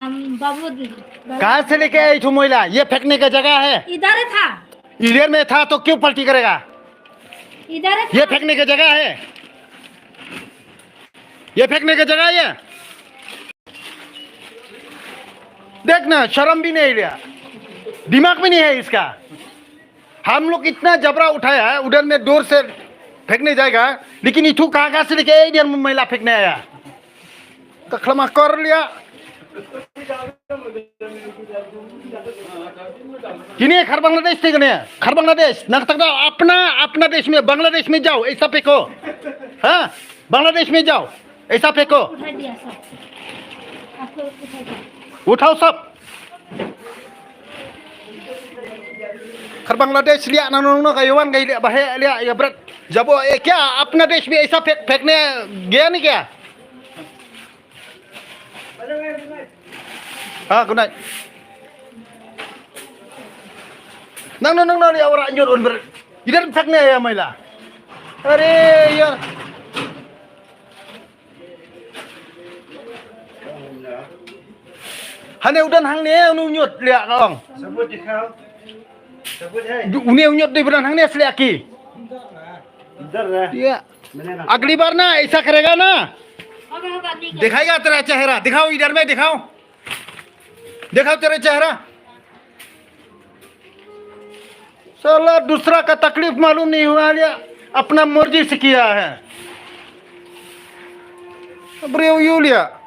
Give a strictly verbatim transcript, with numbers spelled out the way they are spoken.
बाबू, बाबू कहाँ से लेके आई तू मैला? ये फेंकने का जगह है? इधर था। इधर में था तो क्यों पलटी करेगा? इधर था। ये फेंकने का जगह है? ये फेंकने का जगह है? देख ना, शर्म भी नहीं लिया, दिमाग भी नहीं है इसका। हम लोग इतना जबरा उठाया है, उधर में डोर से फेंकने जाएगा, लेकिन इथु कहाँ, कहाँ से लेके इधर में मैला फेंकने आया? कखलमा कर लिया। Kine khar Bangladesh te kane, khar Bangladesh. Nang tak da apna, apna desh mein, Bangladesh mein jao, aisa pheko. Ha? Bangladesh mein jao, aisa pheko. उठा दिया सब। आपको उठा दिया। उठाओ सब। Khar Bangladesh liya na nong no kayawan kai liya bahe liya ya bret. Jabo, eh, kya apna desh mein aisa phek, phekne gaya nahi kya? Ah, good night. Nang no, nang no, ya ora nyot un ber. Idan phekne ya maila. Are ya. Hane udan hangne unu nyot liya ka ong. सबूत दिखाओ। सबूत है? Une u nyot de udan hangne asli aki. इधर है। Ya. मैंने ना। अगली बार ना ऐसा करेगा ना, दिखाएगा तेरा चेहरा। दिखाओ, इधर में दिखाओ, दिखाओ तेरा चेहरा। साला दूसरा का तकलीफ मालूम नहीं हुआ, लिया अपना मर्जी से किया है। Briew ïu liya.